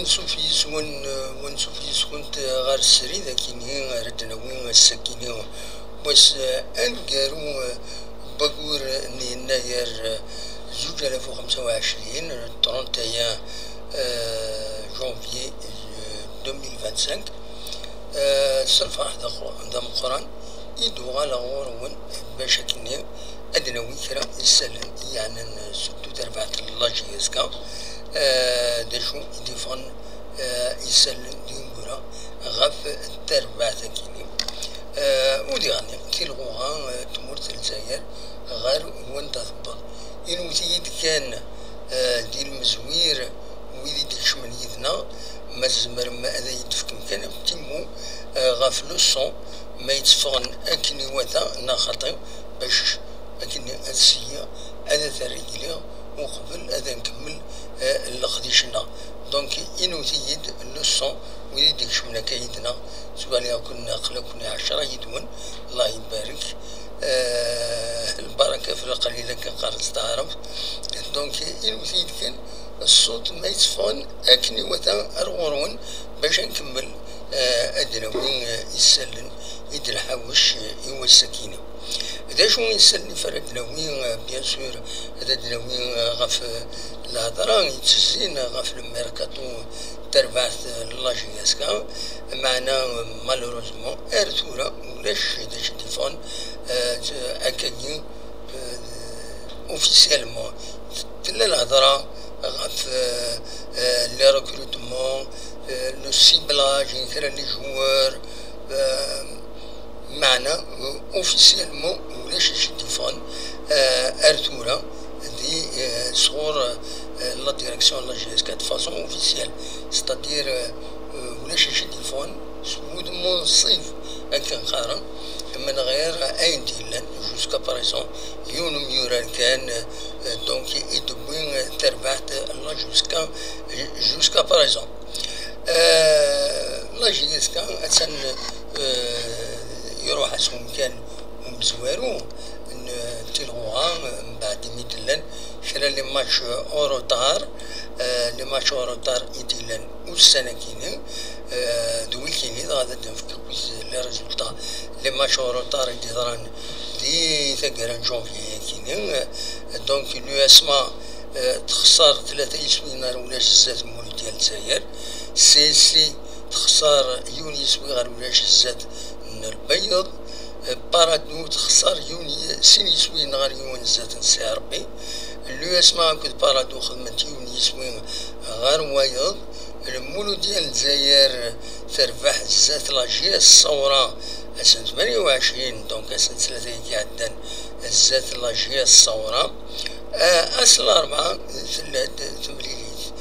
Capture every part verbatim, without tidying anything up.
Ansuf yis-wen, eh, ansuf yis-went, eh, ɣer srid akini, ara d-nawi ass-akini wass, eh, aneggaru, eh, n waggur n yennayer, eh, zuǧ alaf u xemsa u ɛecrin, le trente et un, eh, janvier, eh, deux mille vingt-cinq. Eh, s lferḥ d ameqqran i d-uɣaleɣ ɣur-wen bac akini ad d-nawi kra isallen i yeɛnan, eh, surtout tarbaɛt n la J S K, eh, d acu i d-iffɣen, eh, isallen d ineggura ɣef tarbaɛt-agi-nni. Eh, u diɣen tilɣuɣa, eh, n tmurt n Lezzayer ɣer wanda tewweḍ. Inwet-iyi-d kan, eh, di lmezwir wid i d-ikecmen yid-neɣ, ma tzemrem ad iyi-d-tefkem kan un petit mot, eh, ɣef le son, ma yetteffɣen akken iwata neɣ xaṭi, bac akken ad syiɣ ad t-rregliɣ uqbel ad nkemmel, eh, leqdic-nneɣ. Donc, inwet-iyi-d le son, wid i d-ikecmen akka yid-neɣ, ttwaliɣ-ken aql-aken ɛecra yid-wen, Allah ibarek. Eh, lbaraka fi lqalil, akken qqaren s taɛrabt. Donc, inwet-iyi-d kan ṣṣut ma yetteffɣen akken iwata ar ɣur-wen bac ad nkemmel, eh, ad d-nawi, eh, isallen i d-nḥawec, eh, i wass-agi-nni. D acu n yisallen i ara d-nawi? Eh, bien sûr, ad d-nawi, eh, ɣef, eh, lhedra yettezzin ɣef le mercato n terbaɛt, eh, n la J S K, meɛna, eh, malheureusement, ar tura ulac d acu d-iffɣen, eh, akkagi, euh, officiellement. Tella lhedra ɣef, euh, euh, les recrutements, euh, le ciblage n kra n les joueurs, euh, meɛna, euh, officiellement ulac acu d-iffɣen, euh, ar tura di, euh, sɣur, euh, la direction n la J S K de façon officielle, c'est-à-dire, euh, euh, ulac acu d-iffɣen s wudem unṣib akken qqaren, min ɣir ayen d-yellan jusqu'à présent. Yiwen umyurar kan, euh, donc, i d-tewwi, euh, tarbaɛt n la J S K jusqu'à présent. Euh, la J S K attan, euh, iruḥ-as umkan umezwaru n, n tilɣuɣa, euh, mbeɛd imi d-llan kra les matchs en retard, euh, les matchs en retard i d-yellan ussan-agi-nni, euh, d wikini, dɣa ad d-nefk akk les résultats, les matchs en retard i d-yeḍran di taggara n janvier-agi-nni. Donc, l'U S M A, euh, texṣer tlata yiswiyen ɣer ulac zdat n Muludya n Lezzayer. C S C texṣer yiwen yiswi ɣer ulac zdat n Lbeyyeḍ. Parado texṣer yiwen y-, sin yiswiyen ɣer yiwen zdat n C R B. L'U S M A akked Parado xedment yiwen yiswi ɣer wayeḍ. Lmuludya n Lezzayer terbeḥ zdat la J S Ṣawra ass n tmanya u ɛecrin, donc ass n ttlata i iɛeddan, zdat la J S Ṣawra. Ah, ass n larebɛa tella-d temlilit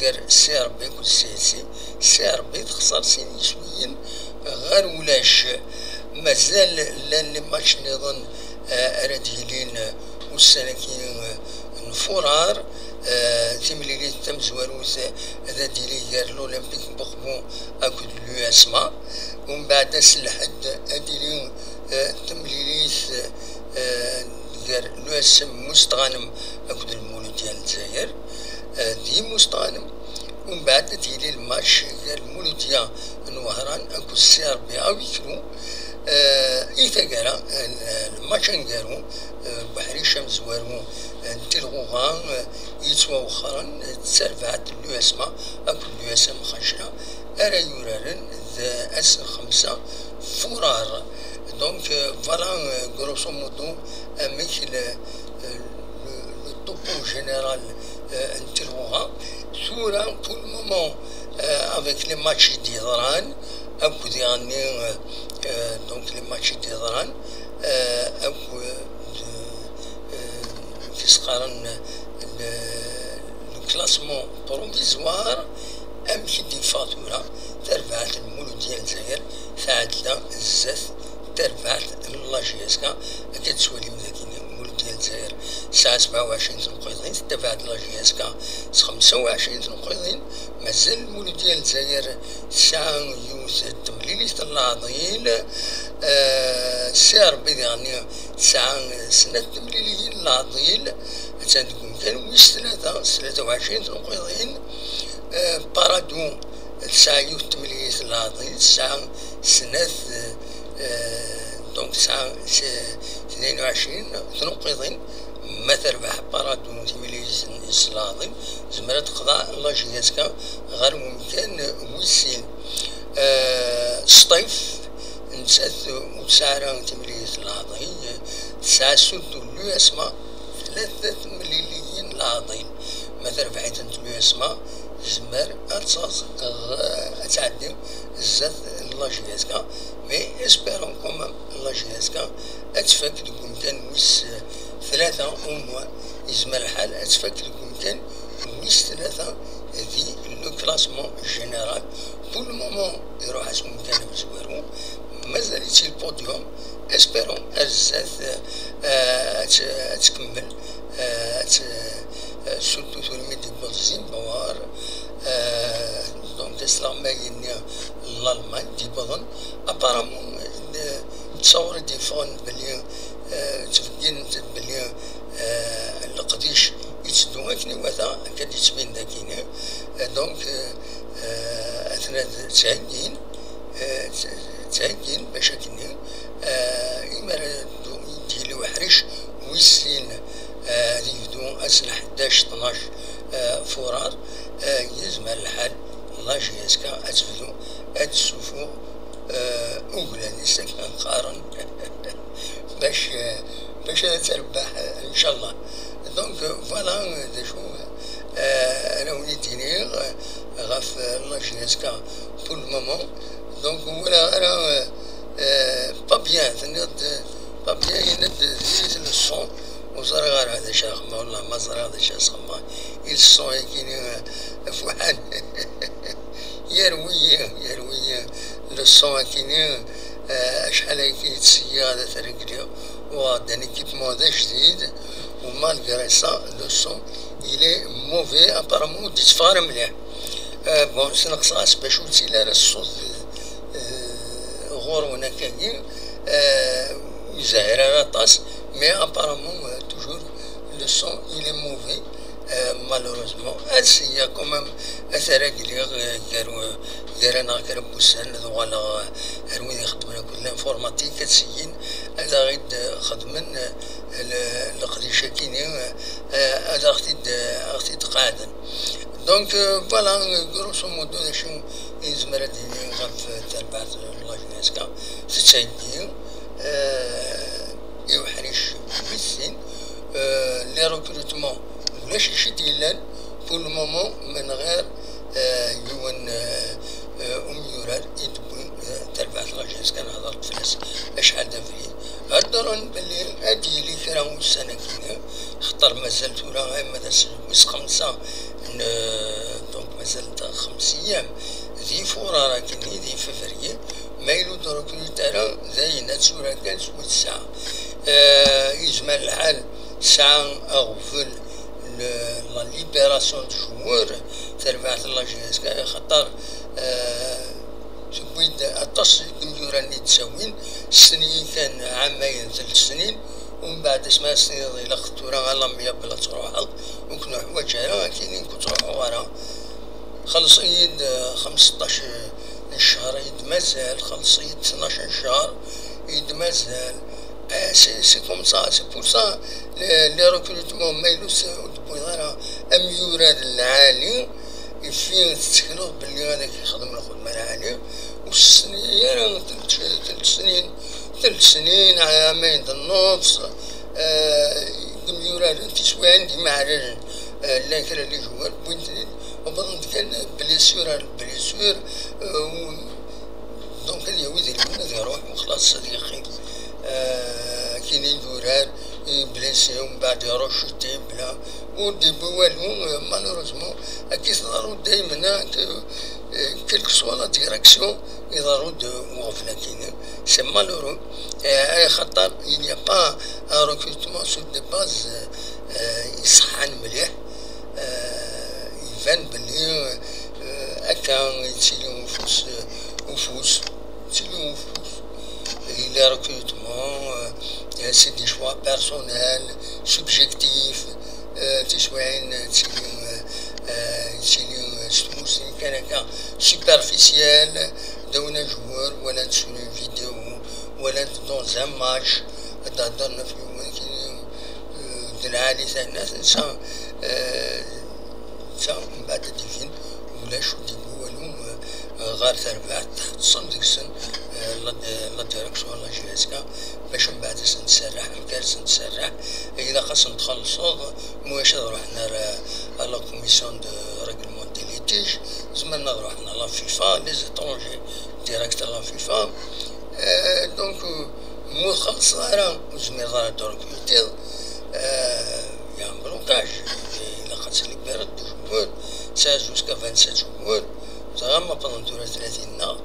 gar C R B akked C S C. C R B texṣer sin yiswiyen ɣer ulac. Mazal llan les matchs nniḍen, ah, ara d-yilin, ah, ussan-agi, ah, n furar. Ah, timlilit tamezwarut, ah, ad d-tili gar l'Olympique n Buqbu akked l'U S M A. Umbeɛd ass n lḥedd ad d-tili, ah, temlilit, ah, gar l'U S M Mustɣanem akked Lmuludya n Lezzayer, eh, di Mustɣanem. Umbeɛd ad yili lmatch gar Lmuludya n Wehran akked C R B à huis clos. Eh, i taggara, eh, lmatch aneggaru, eh, n uḥric amezwaru, eh, n tilɣuɣa, eh, yettwawexxren, eh, d tarbaɛt n l'U S M A akked l'U S M Xancla ara yuraren d ass n xemsa furar. Donc, euh, voilà, euh, grosso modo, amek le, euh, le, le topo général, euh, n tilɣuɣa. Tura, pour le moment, euh, avec les matchs i d-yeḍran, akked diɣenni, euh, euh, donc les matchs i d-yeḍran, euh, akked, euh, euh, kif s-qqaren, le, le classement provisoire, amek i d-yeffeɣ tura, tarbaɛt n Lmuludya n Lezzayer tɛedda zdat tarbaɛt n la J S K. Akka d-tettwalim dagi, Lmuludya n Lezzayer tesɛa sebɛa u ɛecrin tenqiḍin, tettabaɛet la J S K s xemsa u ɛecrin tenqiḍin. Mazal Lmuludya n Lezzayer tesɛa yiwet n temlilit n leɛḍil, eh, C R B diɣenni tesɛa snat temliliyin n leɛḍil, attan deg umkan wis tlata s tlata u ɛecrin tenqiḍin. Parado tesɛa yiwet n temlilit n leɛḍil, tesɛa snat, donc tesɛa tnayen u ɛecrin tnuqiḍin. Ma terbeḥ Parado timlilit s leɛḍil, tezmer ad teqḍeɛ la J S K ɣer wemkan wis sin. Sṭif nettat ur tesɛi ara timlilit n leɛḍil, tesɛa surtout l'U S M A tlata temliliyin n leɛḍil. Ma terbeḥ-itent l'U S M A, tezmer ad taẓ, ad tɛeddi zdat la J S K, mais espérons quand même la J S K ad tfak deg umkan wis tlata, au moins yezmer lḥal ad tfak deg umkan wis tlata di le classement général. Pour le moment iruḥ-as umkan amezwaru, mazal-itt le podium. Espérons ar zdat ad tkemmel, surtout tura mi d-yewweḍ Zimbawar, donc asleɣmay-nni n Lalman d-yewwḍen. Apparemment ttṣawur i d-yeffɣen belli ttbeggin-d belli leqdic yetteddu akken iwata, akka d-yettbin dagini. Donc atnan ttheggin, ttheggin bac akkenni, imi ara d-yili uḥric wis sin, ad yebdu ass n ḥdac, tnac furar, yezmer lḥal la J S K ad tebdu ad tessufuɣ uglan-is akken qqaren bac bac ad terbeḥ, ncallah. Donc voilà d acu ara wen-id-iniɣ ɣef la J S K pour le moment. Donc ur walaɣ ara, pas bien, tenniḍ-d pas bien, yenna-d diri-t le son. Ur ẓriɣ ara d acu ara xedmeɣ, wallah ma ẓriɣ d acu ara xedmeɣ i le son-agi-ni afuḥan. Yerwi-yi, yerwi-yi le son-agi-ni. Acḥal akka i ttṣeyyiɣ ad t-regleɣ, uɣeɣ-d un équipement d ajdid, u malgré ça le son il est mauvais, apparemment ur d-yetteffeɣ ara mliḥ. Bon, sneqseɣ-as bac ur ttili ara ṣṣut ɣur-wen akkagi, ur zehir ara aṭas, mais apparemment toujours le son il est mauvais. Malheureusement ad seyya quand même ad t-regliɣ gar gar-aneɣ kra n wussan, ad uɣaleɣ ar wid ixeddmen akked l'informatique ad seyyin ad aɣ-id-xedmen leqdic-agi-ni, ad aɣ-t-id-qeɛden. Donc voilà, grosso modo d acu i nezmer ad d-nini ɣef terbaɛt n la J S K. Tettheggi i uḥric wis sin, les recrutements ulac acu i d-yellan pour le moment, ma nɣir yiwen umyurar i d-tewwi terbaɛt la J S K, nehder fell-as acḥal d abrid. Heddren belli ad d-yili kra ussan-agi-ni, xaṭer mazal tura ama d ass wis xemsa n, donc mazal xems ayyam di furar akkenni di février, ma yella ur d-recrute ara, dayen ad tura kan s wis tesɛa. Yezmer lḥal tesɛa aɣbel la libération de joueurs terbaɛt la J S K, axaṭer tewwi-d aṭas n yimyura-nni d-ttawin, ssnen-iyi kan ɛamayen, telt snin, umbeɛd asmi ara s-tiniḍ ilaq tura a l'amiable ad truḥeḍ, ur k-nuḥwaǧ ara, ad k-inin ur ttruḥuɣ ara. Xelleṣ-iyi-d xemseṭṭac n ccher i d-mazal, xelleṣ-iyi-d tnac n ccher i d-mazal. C'est comme ça, c'est pour ça les recrutements, ma yella ur d-tewwiḍ ara amyurar lɛali, ifi tettekleḍ belli ad ak-yexdem lxedma lɛali, ur s-ssni ara telt snin, telt snin, ɛamayen d nnefs, d imyuraren tiswiɛin d imeɛraren, llan kra n les joueurs wwin-ten-id, wwḍen-d kan blessure ar blessure, donc ad yawi idrimen ad iruḥ, xlaṣ ad yeqqim. Akken i d-yurar, blessé, umbeɛd iruḥ chuté, bla ur d-yewwi walu. Malheureusement akka i teḍru daymen, quelle que soit la direction, iḍerru-d uɣbel akkin. C'est malheureux. Axaṭer il n'y a pas un recrutement sur des bases iṣeḥḥan mliḥ. Iban belli akka yettili ufus, ufus, yettili ufus. Les recrutements, c'est des choix personnels, subjectifs. Tiswiɛin ttilin Yettili s tmusni kan akka superficiel, d awen ajewwer, wala sur une vidéo, wala dans un match, ad d-heddren ɣef yiwen, d lɛali tannat, netta, eh, netta mbeɛd ad d-ibin ulac ur d-yewwi walu, eh, ɣer terbaɛt, tḥeṣṣel deg-sen, eh, la, la direction, la J S K, bac mbeɛd ad sen-tserreḥ. Amek ara sen-tserreḥ? Ilaq ad sen-txellṣeḍ, ma ulac ad ruḥen ar, à la commission de règlement des litiges, zemren ad ruḥen à la FIFA, les étrangers direct à la FIFA. Euh, donc, euh, ma ur txellṣeḍ ara, ur tezmireḍ ara ad d-recrutiḍ, euh, il y a un blocage. Ilaq ad tlibireḍ d joueurs, tesɛiḍ jusqu'à vingt-sept joueurs, dɣa ma pendant tura tlatin neɣ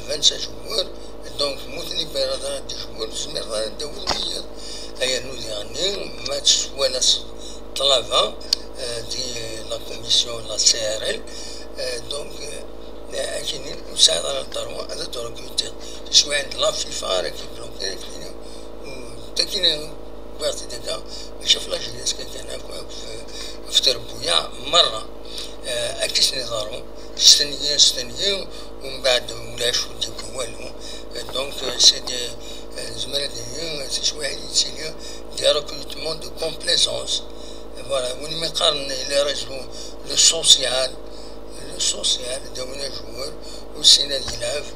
vingt-sept joueurs, donc ma ur tlibireḍ ara d joueurs, ur tezmireḍ ara ad d-tawiḍ wiyaḍ. Ayen ur diɣenni, ma twalaḍ ṭṭlaba, euh, di la commission, la C R L, euh, donc, euh, akini ur tesɛiḍ ara ddṛwa ad d-recrutiḍ. Tiswiɛin d la FIFA ara k-iblukin, akini, u-, d akini wwiɣ-t-id akka, mačči ɣef la J S K kan akk, akk f, f trebbuyaɛ merra. Euh, akka i sen-iḍerru, stenyi, stenyi, u mbeɛd ulac ur d-yewwi walu. Euh, donc, euh, c'est des, euh, nezmer ad d-nini, euh, tiswiɛin yettili des recrutements de complaisance. Voilà, win mi qqaren les réseaux, le social, le social, d awin ajewwer, ur yessin ad yelɛeb,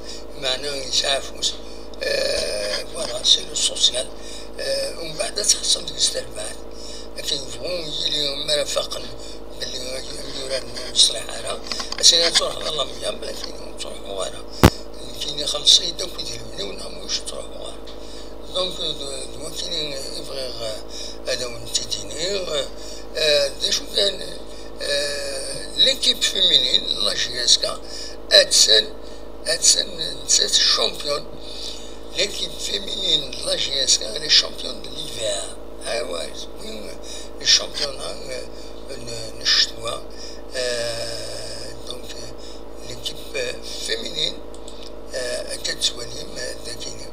meɛna yesɛa afus. Euh, voilà, c'est le social. Euh, u mbeɛd ad tḥeṣṣel deg-s terbaɛt. Akken yebɣu yili, mi ara faqen belli imyurar-nni ur yeṣliḥ ara, ass-a ad truḥeḍ ɣer l'amiable, akken ur ttruḥuɣ ara. Nekkini xelṣeɣ-d akk idrimen-iw, neɣ ma ulac ur ttruḥuɣ ara. Donc, d, d wakini i bɣiɣ, euh, ad awen-t-id-iniɣ. Euh, d acu kan, euh, l'équipe féminine n la J S K, attan, attan nettat championne. L'équipe féminine de la J S K, elle est championne de l'hiver. Ah ouais, oui, le championnat, euh, n, n ccetwa. Euh, donc, euh, l'équipe, euh, féminine, euh, akka tettwalim, euh, dagini.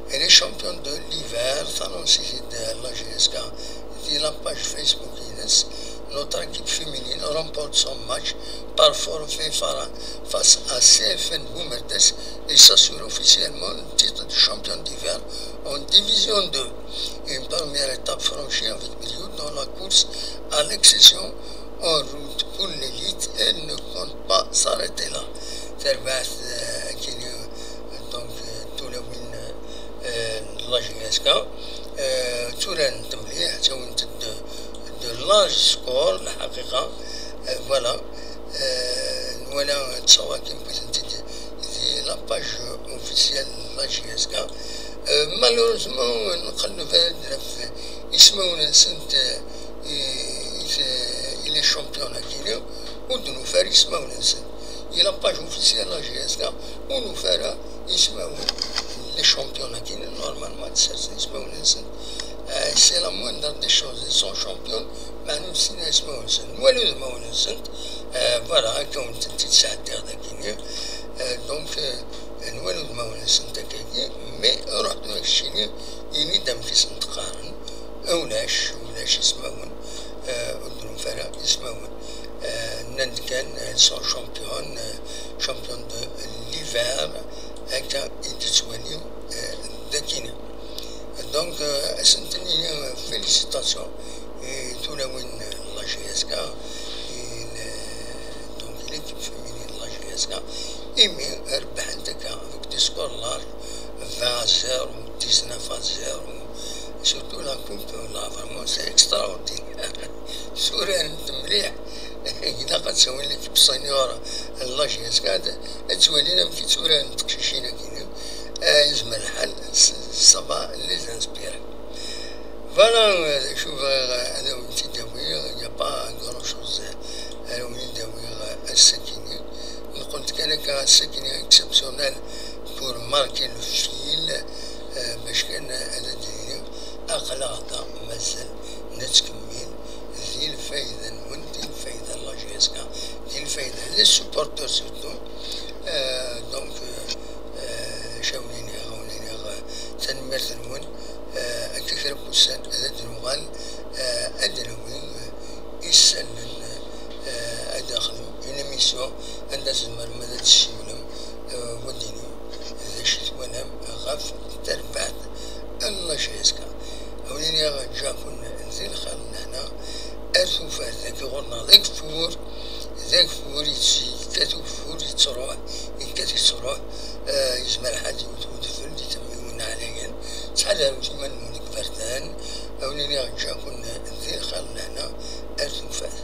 Elle est championne de l'hiver, tanunsist de la J S K, di la page Facebook-ines. Notre équipe féminine remporte son match par forfait fa-, face à C F N Boumerdès et s'assure officiellement le titre de championne d'hiver en division deux. Une première étappe franchie avec brio dans la course à l'accession en route pour l'élite, elle ne compte pas s'arrêter là. Terbaɛt, euh, akini, donc, euh, tulawin, euh, n la J S K, euh, tturarent mliḥ, ttawint-d de large score, lḥaqiqa. Euh, voilà. Euh, nwala ttṣawakin wwiten-t-id di la page officielle n la J S K. Euh, malheureusement, nqelleb-d ɣef ismawen-nsent, euh, i, i, i les champions-agi, ur d-nufi ara ismawen-nsent. I la page officielle n la J S K, ur nufi ara ismawen n les champions-agi, normalement ad ssersen ismawen-nsent. Euh, c'est la moindre des choses, ils sont champions, meɛna ur nessin ismawen-nsent. Nwala udmawen-nsent, euh, voilà, akka wen-tent-id-sɛeddiɣ dagini. Euh, donc, euh, nwala udmawen-nsent akkagi, mais ruḥ tura keččini, ini-d amek i sent-qqaren. Ulac, ulac ismawen, euh, ur d-nufi ara ismawen. Euh, nnan-d kan, euh, elles sont championnes, euh, championnes de l'hiver, akka i d-ttwaliɣ, euh, dagini. Donc, euh, ad sent-nini, euh, félicitations i tulawin n la J S K, i le-, donc, l'équipe féminine de la J S K, imi rebḥent akka avec des scores larges, vingt à zéro, dix-neuf à zéro, surtout la coupe, là, vraiment, c'est extraordinaire. Tturarent mliḥ. Ilaq ad tawin l'équipe senior n la J S K, ad, ad twalin amek i tturarent teqcicin-agi. Ah, yezmer lḥal, s-, ça va les inspirer. Voilà, euh, d acu bɣiɣ, euh, ad awen-t-id-awiɣ, il n'y a pas grand chose, euh, ara wen-id-awiɣ, euh, ass-agi-nni. Neqqel-d kan akka ass-agi-nni exceptionnel pour marquer le fil, euh, bac kan, euh, ad d-nini, aql-aɣ da, mazal nettkemmil, di lfayda-nwen, di lfayda n la J S K, di lfayda n les supporters surtout. Euh, donc, euh, euh, acu awen-iniɣ, awen-iniɣ, euh, tanemmirt-nwen, euh, akka kra n wussan ad d-nuɣal, euh, ad d-nawi, euh, isallen, euh, Ad d-nexdem une émission anda tzemrem ad d-tessiwlem, euh, wadini d acu twalam ɣef terbaɛt n la J S K. Awen-iniɣ ǧǧaɣ-ken di lxir n lehna, ar tufat. Dagi ɣur-neɣ d ageffur, d ageffur yettas-d, yekkat ugeffur yettruḥ, yekkat yettruḥ, euh, yezmer ḥedd yewwet udfel di tamiwin ɛlayen. Ttḥadaret iman-nwen deg iberdan. Awen-iniɣ ǧǧaɣ-ken di lxir n lehna, ar tufat.